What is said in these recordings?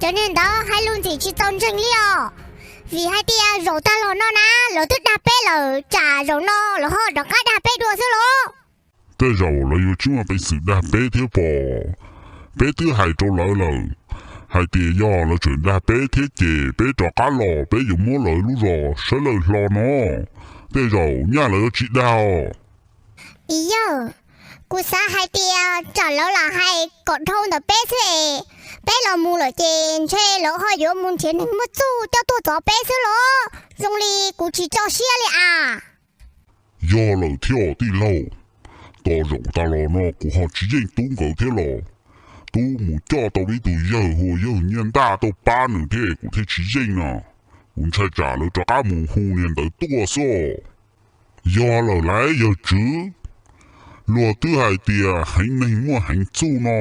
Cov niag ntawd hais lus ntxim tsis txaus ntseeg li os. Vim hais tias zaum tag los no na, lawv twb dag peb lawm, tsam zaum no lawv ho rov qab dag peb dua xwb los? Tej zaum lawv yuav tsis muaj peev xwm dag peb thiab pob. Peb twb hais rau lawv lawm hais tias yog lawv tseem dag peb thiab ces peb rov qab los peb yuav muab lawv lub zos sawv daws hlo no. Tej zaum nyaj lawv yuav tsis dag os. Yawg, kuv xav hais tias tsam lawv lam hais kom dhau ntawm peb xwb es, peb los mus lawm ces ntshe lawv ho yuav mus nrhiav neeg muaj txuj coj tuaj txov peb xwb los? Zoo li kuv tsis tso siab li as. Yog lawm thiab tij laug, tos zaum tas los no kuv ho tsis yeej tub nkawd thiab los. Tub mus coj tau ib tug yawg hu ua yawg Nyiaj Ntaj tuaj pab nws thiab kuv thiaj tsis yeej no. Kuv ntshai tsam lawv rov qab mus hu niag ntawd tuaj xwb. Yog lawm lauj yawg tswv, luag twb hais tias heev neeg muaj heev txuj no.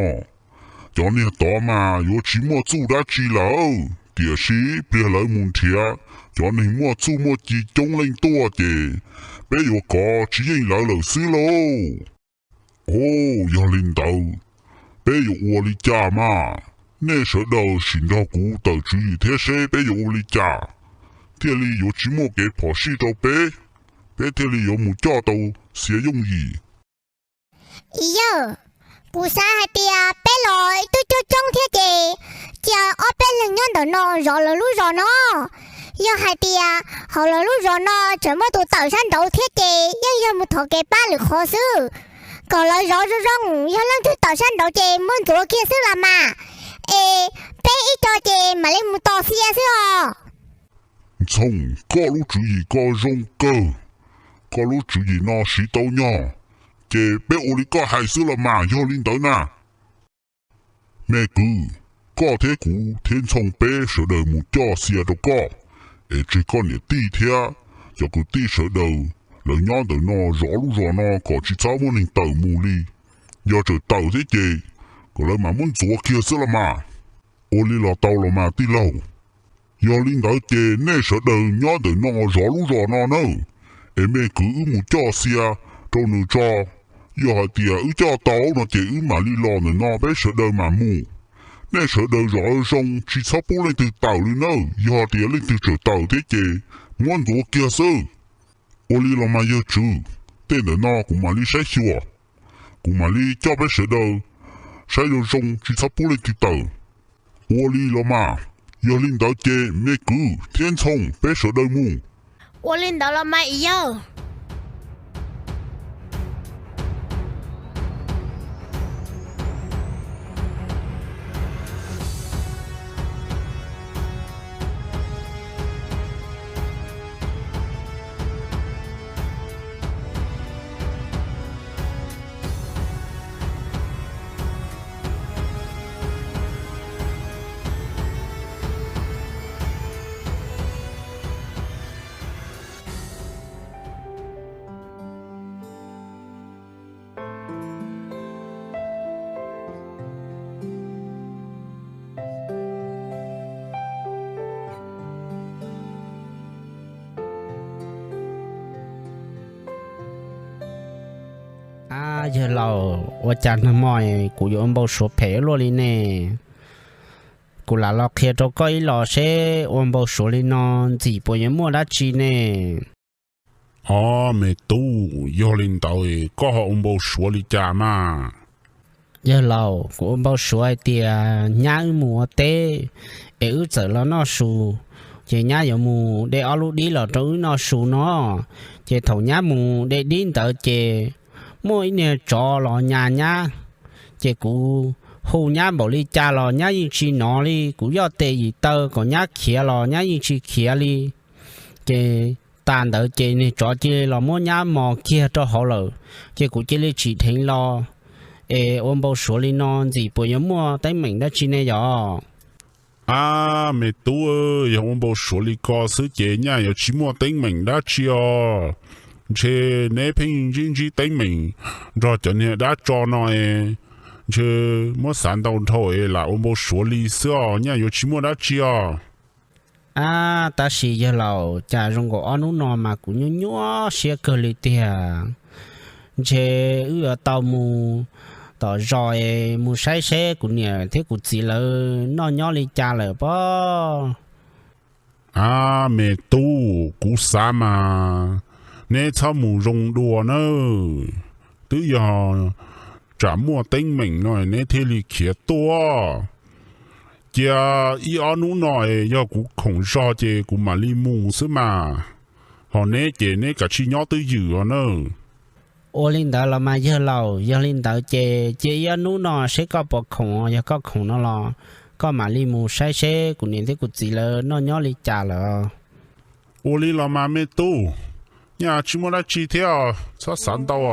Cov niag tod mas yuav tsis muaj txuj dab tsi lawm, tiam sis pliag lawv mus nrhiav cov neeg muaj txuj muaj ci coob leej tuaj ces peb yuav kov tsis yeej lawv lawm xwb lauj. Au, yog li ntawd, peb yuav ua li cas mas? Nej sawv daws sim nrog kuv tawm tswv yim thiab seb peb yuav ua li cas thiaj li yuav tsis muaj kev phom sij rau peb, peb thiaj li yuav mus coj tau Xia yooj yim. Yawg, kuv xav hais tias peb los twb coob coob thiab ces cia ob peb leeg nyob ntawm no zov lawv lub zos no. Yog hais tias hauv lawv lub zos no tseem muaj tus tawm sab nraud thiab ces yeej yog mus thov kev pab lwm qhov xwb. Kom lawv zov zoo zoo, yog leej twg tawm sab nraud ces muab ntxuav kiag xwb los mas. Es peb ib co ces mam li mus tos Xia xwb os. Ntxhoo, koj lub tswv yim ko zoo kawg, koj lub tswv yim no siv tau nyog, ces peb ua li koj hais xwb los mas yog li ntawd na. Me kwv, koj thiab kuv thiab Ntxhoo peb sawv daws mus coj Xia rau koj, es tseg koj niam tij thiab cov kwv tij sawv daws lawv nyob ntawm no zov lub zos no kom tsis txhob muaj neeg tawm mus li. Yog txawm tawm thiab ces kom lawv mam muab ntxuav kiag xwb los mas. Ua li los tau los mas tij laug. Yog li ntawd ces nej sawv daws nyob ntawm no zov lub zos no nawb, es me kwv wb mus coj Xia rau nws tso. Yog hais tias wb coj tau no ces wb mam li los ntawm no peb sawv daws mam mus. Nej sawv daws zov zoo tsis txhob pub leej twg tawm li nawb, yog tias leej twg txawm tawm thiab ces muab ntxuav kiag xwb. Ua li los mas yawg tswv, tej ntawm no kuv mam li saib xyuas, kuv mam li coj peb sawv daws saib zoo zoo tsis txhob pub leej twg tawm. Ua li los mas, yog li ntawd ces me kwv thiab Ntxhoo peb sawv daws mus. Ua li ntawd los mas yawg. Ab yawg laus, ua cas nag hmo kuv yuav ua npau suav phem luaj li ne? Kuv lam los qhia rau koj ib los seb ua npau suav li no ntxim puas yuav muaj dab tsi ne? Ob me tub, yog li ntawd koj ho ua npau suav li cas mas? Yawg laus, kuv ua npau suav hais tias nyab wb mus ua teb es wb txawm los noj su, ces nyab yuav mus de ob lub dib los rau wb noj su no. Ces thaum nyab mus de dib ntawd ces muaj ib niag tsov los nyas nyab, ces kuv hu nyab npaum li cas los nyab yeej tsis hnov li. Kuv yoj tes yim taw kom nyab khiav los nyab yeej tsis khiav li. Ces tas ntawd ces niag tsov cia li los muab nyab mos kiag rau hauv lawm, ces kuv cia li tsim dheev los. Es ua npau suav li no ntxim puas yuav muaj teeb meem dab tsi ne yog? Ab me tub, yog ua npau suav li ko xwb ces nyaj yuav tsis muaj teeb meem dab tsi os. Ntshe neb pheej ntsib ntsib teeb meem nrog cov niag dab tsov no es, ntshe muab xav ntau dhau es lam ua npau suav li xwb os, nyaj yuav tsis muaj dab tsi os. Ab tab sis yawg laus, cas zoo nkaus ob hnub no mas kuv nyuaj nyuaj siab kawg li tiag. Ntshe wb yuav tau mus tom zos es mus saib seb kuv niam thiab kuv txiv lawv noj nyob li cas lawm pob. Ab, me tub, kuv xav mas neb txhob mus zoo dua nawb. Twb yog tsam muaj teeb meem no neb thiaj li khiav tuaj. Cia ib ob hnub no es yog kuv khoom zog ces kuv mam li mus xwb mas. Ho neb ces neb kav tsij nyob twj ywm os nawb. Ua li ntawd los mas yawg laus, yog li ntawd ces cia ib ob hnub no seb koj puas khoom, yog koj khoom no los koj mam li mus saib seb kuv niam thiab kuv txiv lawv noj nyob li cas lawm. Ua li los mas me tub, nyaj tsis muaj dab tsi thiab, txhob xav ntau.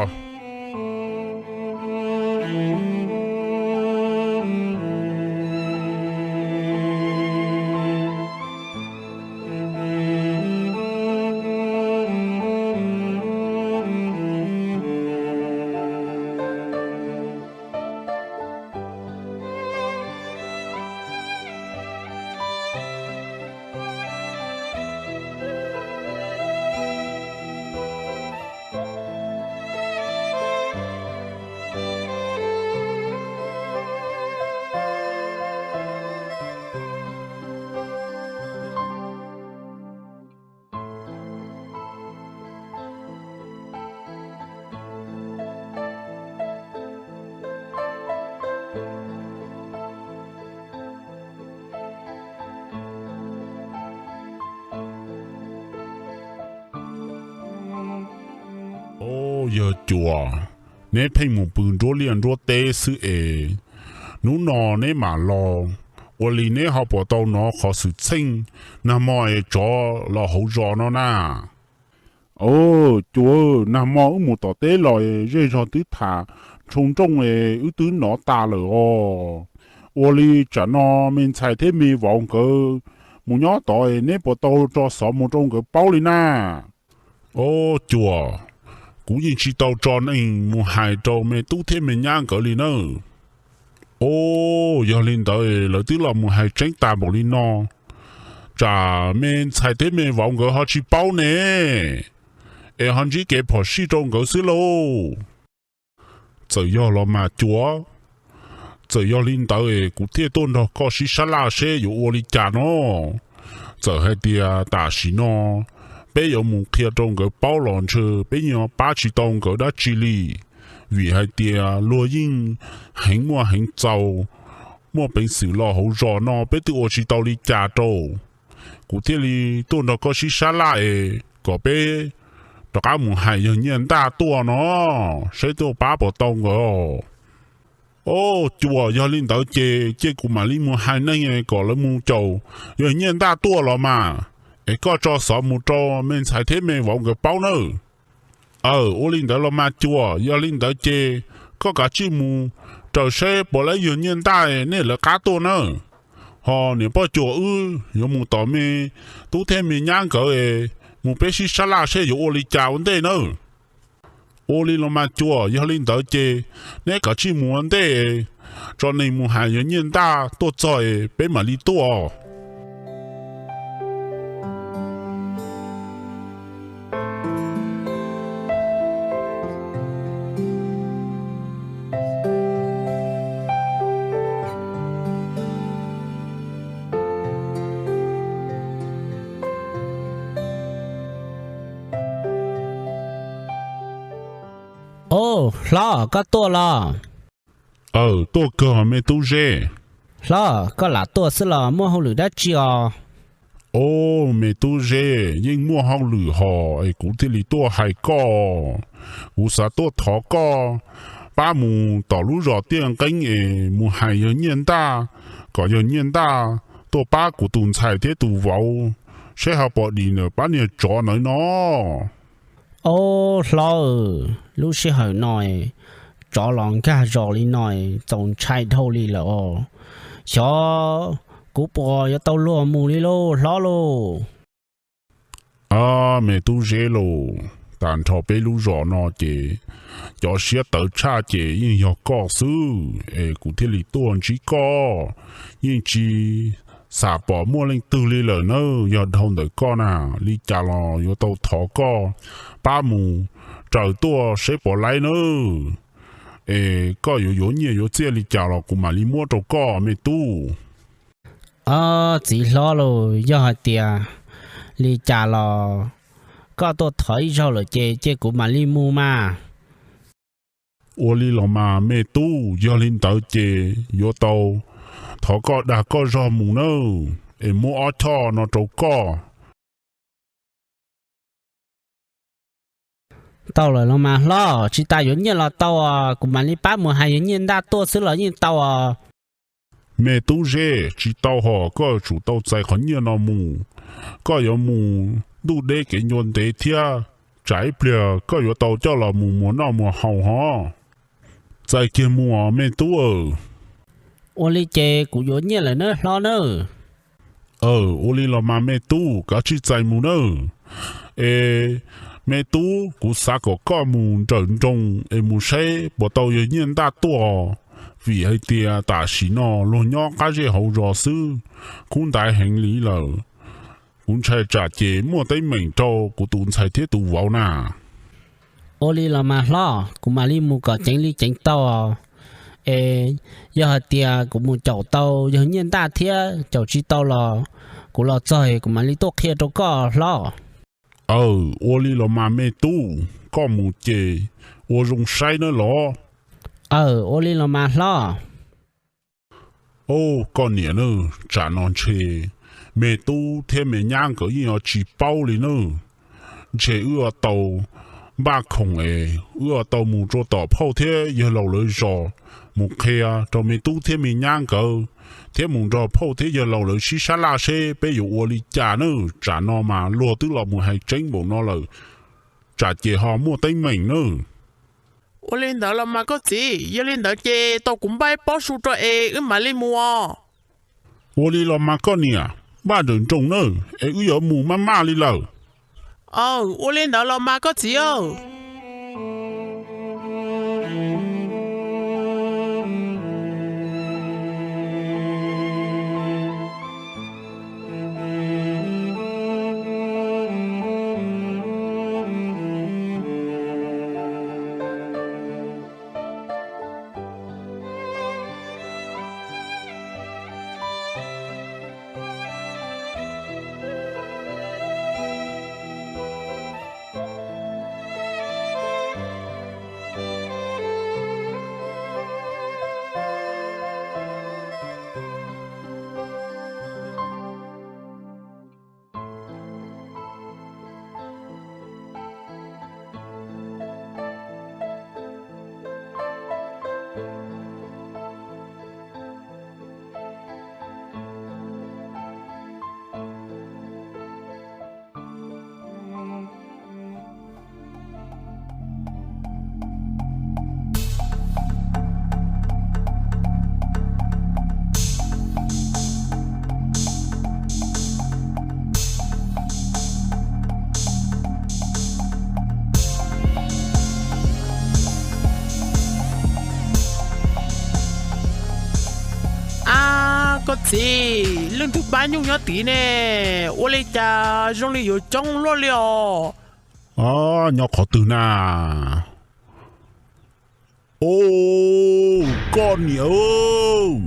Au, yawg Cuas, neb pheej mus pw nruab liaj nruab teb xwb es hnub no neb mam los, ua li neb ho puas tau hnov qhov xwm txheej nag hmo es tsov los hauv zos no na? Au, Cuas, nag hmo wb mus tom teb los es zej zog twb tham ntsoo nrooj es wb twb hnov tas lawm os. Ua li tsam no me ntxhais thiab me vauv nkawd mus nyob tod es neb puas tau tso xov mus rau nkawd paub li na? Au, Cuas, kuv yeej tsis tau tso neeg mus hais rau me tub thiab me nyab nkawd li nawb. Au, yog li ntawd lawv twb los mus hais tseeb tas npaum li no, tsam me ntxhais thiab me vauv nkawd ho tsis paub ne, es ho ntsib kev phom sij rau nkawd xwb lauj. Txawm yog los mas Cuas, txawm yog li ntawd es kuv thiaj tuaj nrog koj sib sab laj seb yuav ua li cas no. Txawm hais tias tam sim no peb yuav mus qhia rau nkawd paub los ntshe peb yuav pab tsis tau nkawd dab tsi li, vim hais tias luag yeej heev muaj heev txaus, muaj peev xwm los hauv zos no peb twb ua tsis tau li cas rau. Kuv thiaj li tuaj nrog koj sib sab laj es kom peb rov qab mus hais yawg Nyiaj Ntaj tuaj no, saib tuaj pab puas tau nkawd. Au, Cuas, yog li ntawd ces cia kuv mam li mus hais neeg kom lawv mus caum yawg Nyiaj Ntaj tuaj los mas, es koj tso xov mus rau me ntxhais thiab me vauv nkawd paub nawb. Aw, ua li ntawd los mas Cuas, yog li ntawd ces koj kav tsij mus raws saib puas lawv yawg Nyiaj Ntaj nej lawv qab tuaj nawb. Ho niam Poj Cuas wb yuav mus tom me tub thiab me nyab nkawd es mus peb sib sab laj seb yuav ua li cas ua ntej nawb. Ua li los mas Cuas, yog li ntawd ces neb kav tsij mus ua ntej, tso neeg mus hais yawg Nyiaj Ntaj tuaj txog es peb mam li tuaj. Au, hlob, koj tuaj los? Aw, tuaj kawg me tub Zeb. Hlob, koj lam tuaj xwb los muaj hauj lwm dab tsi os? Au, me tub Zeb, yeej muaj hauj lwm hos es kuv thiaj li tuaj hais koj. Kuv xav tuaj thov koj pab mus tom lub zos Tiaj Nqeeb es mus hais yawg Nyiaj Ntaj, kom yawg Nyiaj Ntaj tuaj pab kuv tus ntxhais thiab tus vauv, saib ho puas dim ntawm pab niag tsov ntawd no. Au, hlob, lub sij hawm no tsov los nkag zos li no, txaus ntshai dhau li lawm os. Xyov kuv puas yuav tau luag mus li lauj hlob lauj. Ab, me tub Zeb lauj, tag nrho peb lub zos no ces cov siab tawv tshaj ces yeej yog koj xwb es kuv thiaj li tuaj ntsib koj. Yeej tsis xam pom muaj leej twg li lawm nawb, yog dhau ntawm koj na, li cas los yuav tau thov koj pab mus raws tuaj saib puas laib nawb. es koj yuav yuav nyiaj yuav txiaj li cas los kuv mam li muab rau koj me tub. Ob txiv hlob lauj, yog hais tias li cas los koj tuaj thov ib zaug lawm ces cia kuv mam li mus mas. Ua li los mas me tub, yog li ntawd ces yuav tau thov koj dag koj zog mus nawb, es muab ob choj no rau koj. Tau lawm los mas hlob, tsis tas yuav nyiaj los tau os, kuv mam li pab mus hais yog nyiaj ntaj tuaj xwb los yeej tau os. Me tub Zeb, tsis tau hos, koj yuav tsum tau txais qhov nyiaj no mus. Koj yuav mus ntuj deb kev ncua ntev thiab, tsam ib pliag koj yuav tau coj los mus muas noj muas haus hos. Txais kiag mus os me tub. Ua li ces kuv yuav nyiaj lawm nawb hlob nawb. Aw, ua li los mas me tub, kav tsij txais mus nawb. Es me tub, kuv xav kom koj mus nrawm nroos es mus saib puas tau yog nyiaj ntaj tuaj, vim hais tias tam sim no luag nyob qab zej hauv zos xwb, kub ntaiv heev li lawm. Kuv ntshai tsam ces muaj teeb meem rau kuv tus ntxhais thiab tus vauv na. Ua li los mas hlob, kuv mam li mus kom ceev li ceev tau. Es yog hais tias kuv mus caum tau yog nyiaj ntaj thiab, caum tsis tau los kuv los txog kuv mam li tuaj qhia rau koj hlob. Aw, ua li los mas me tub, koj mus ces ua zoo saib nawb los. Aw, ua li los mas hlob. Au, koj niam nawb, tsam no ntshe me tub thiab me nyab nkawd yeej yuav tsis paub li nawb. Ntshe wb yuav tau npaj khoom es wb yuav tau mus rau tom phauj thiab yawg laus lawv zos, mus qhia rau me tub thiab me nyab nkawd, thiab mus nrog phauj thiab yawg laus lawv sib sab laj seb peb yuav ua li cas nawb. Tsam no mas luag twb los mus hais tseeb npaum no lawm, tsam ces ho muaj teeb meem nawb. Ua li ntawd los mas koj txiv, yog li ntawd ces tau kuv npaj ib pob su rau es wb mam li mus os. Ua li los mas koj niam, npaj nrawm nroos nawb, es wb yuav mus maj maj li lawm. Aw, ua li ntawd los mas koj txiv. Ab, koj txiv, leej twg pab nyuj nyob tid ne? Ua li cas zoo li yuav coob luaj li os? Nyob qhov twg na? Au, koj niam,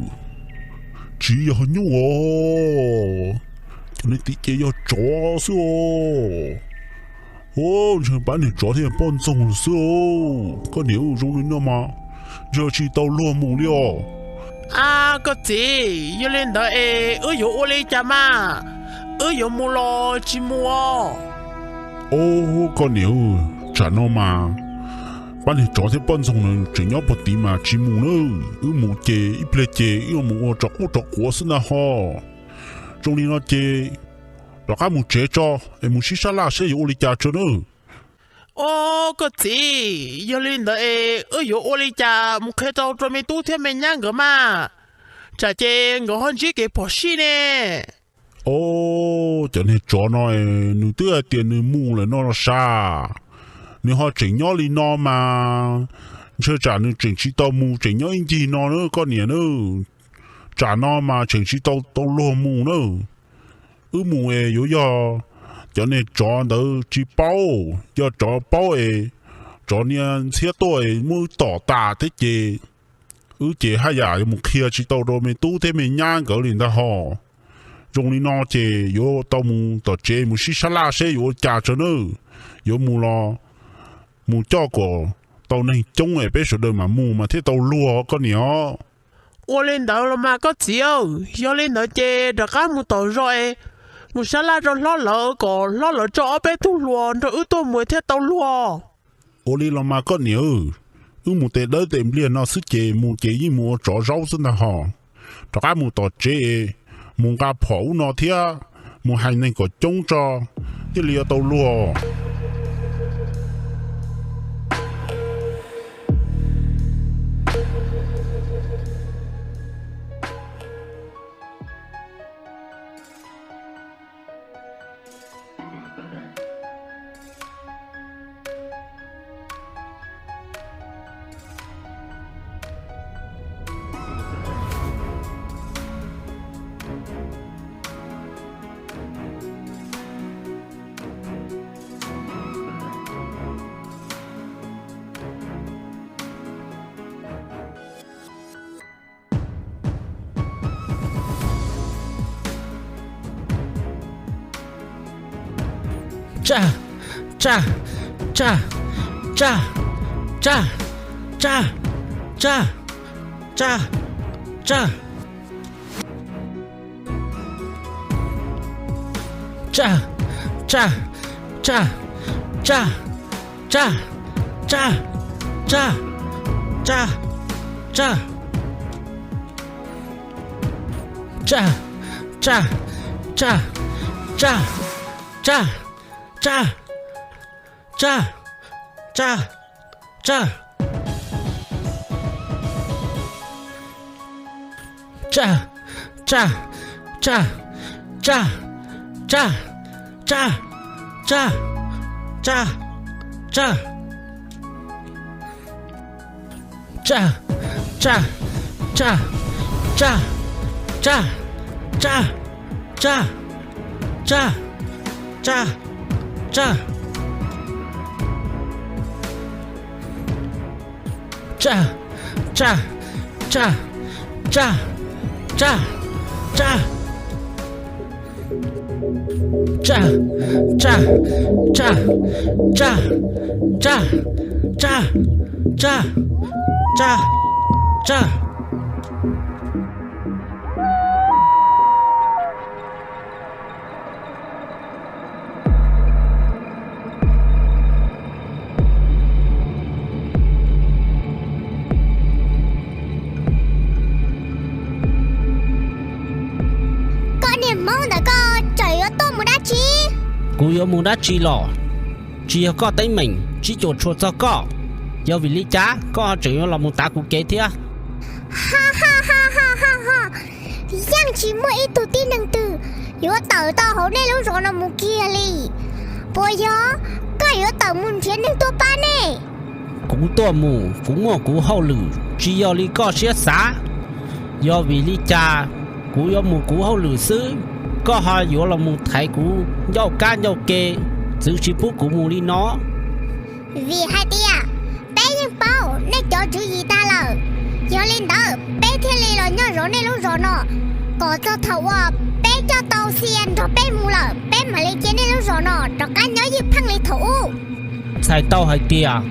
tsis yog nyuj os, cov niag tim ces yog tsov xwb os. Au, ntshe pab niag tsov thiab poj ntxoog xwb os. Koj niam, zoo li no mas ntshe tsis tau luag mus li os. Ab, koj txiv, yog li ntawd es wb yuav ua li cas mas? Wb yuav mus los tsis mus os? Au, koj niam, tsam no mas pab niag tsov thiab poj ntxoog na tseem nyob puag tid mas tsis mus nawb. Wb mus ces ib pliag ces wb yuav mus ua rov qub rov quav xwb ntag ho. Zoo li no ces rov qab mus tsev tso, es mus sib sab laj seb yuav ua li cas tso nawb. Au, koj txiv, yog li ntawd es wb yuav ua li cas mus qhia tau rau me tub thiab me nyab nkawd mas? Tsam ces nkawd ho ntsib kev phom sij ne. Au, cov niag tsov no, nws twb hais tias nws mus lawm no los sav, nws ho tseem nyob li no mas, ntshe tsam nws tseem tsis tau mus, tseem nyob ib ncig no na koj niam na. Tsam no mas tseem tsis tau tau luag mus na. Wb mus es yuav yog cov niag tsov ntawd tsis paub, yog tsov paub es tsov niag ntxhiab tuaj muab wb tom tas thiab ces wb ces haj yam yuav mus qhia tsis tau rau me tub thiab me nyab nkawd li ntag hos. Zoo li no ces yuav tau mus tom tsev mus sib sab laj seb yuav ua cas tso nawb. Yuav mus los mus coj kom tau neeg coob es peb sawv daws mam mus mas thiaj tau luag koj niam os. Ua li ntawd los mas koj txiv, yog li ntawd ces rov qab mus tom zos es mus sab laj rau hlob lawv kom hlob lawv tso ob peb tug hluas nrog wb tuaj mus thiaj tau luag. Ua li los mas koj niam, wb mus tes dawb tes npliag no xwb ces mus ces yeej mus ua tsov zaub xwb ntag hos. Rov qab mus tom tsev es mus nqa phom ub no thiab mus hais neeg kom coob tso thiaj li yuav tau luag. Tsaj, tsaj, tsaj, tsaj, tsaj, tsaj, tsaj, tsaj, tsaj, tsaj. Tsaj, tsaj, tsaj, tsaj, tsaj, tsaj, tsaj, tsaj, tsaj. Tsaj, tsaj, tsaj, tsaj, tsaj, tsaj, tsaj, tsaj, tsaj. Tsaj, tsaj, tsaj, tsaj, tsaj, tsaj, tsaj, tsaj, tsaj. Tsaj, tsaj, tsaj, tsaj, tsaj, tsaj, tsaj, tsaj, tsaj, tsaj. Tsaj, tsaj, tsaj, tsaj, tsaj, tsaj, tsaj, tsaj, tsaj, tsaj, tsaj, tsaj, tsaj, tsaj, tsaj. Koj niag hmoob ntawm koj tseem yuav tuaj mus dab tsi? Kuv yuav mus dab tsi los? Tsis yog koj teeb meem, tsis cuam tshuam txog koj. Yog vim li cas koj ho tseem yuav los mus tav kuv kev thiab? Yeej tsis muaj ib tug tib neeg twg yuav tawm tau hauv nej lub zos no mus kiag li. Puas yog koj yuav tawm mus nrhiav neeg tuaj pab nej? Kuv tuaj mus kuv muaj kuv hauj lwm, tsis yog li koj siab xav. Yog vim li cas kuv yuav mus kuv hauj lwm xwb, koj ho yuav los mus thaiv kuv ncauj kab ncauj ke, txwv tsis pub kuv mus li no? Vim hais tias peb yeej paub nej cov tswv yim tag lawm, yog li ntawd peb thiaj li los nyob zov nej lub zos no, kom txog thaum uas peb coj tau xia nrog peb mus lawm peb mam li cia nej lub zos no rov qab nyob ywj pheej li thaum ub. Txhais tau hais tias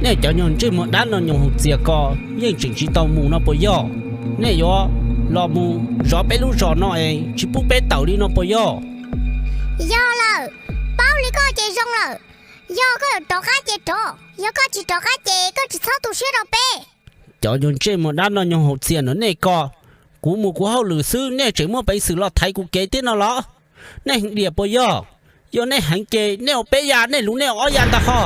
nej cov nyuag ntsej muag dab no nyuag hauv txias ko yeej tseem tsis tau mus no puas yog? Nej yuav los mus zov peb lub zos no es tsis pub peb tawm li no puas yog? Yog lawm, paub li koj ces zoo lawm. Yog koj yuav rov qab ces rov, yog koj tsis rov qab ces koj tsis txhob tu siab rau peb. Cov nyuag ntsej muag dab no nyuag hauv txias no nej ko, kuv mus kuv hauj lwm xwb nej tseem muaj peev xwm los thaiv kuv kev thiab no los? Nej heev diam puas yog? Yog nej heev ces nej ua peb ya, nej luv nej ua ob ya ntag ho.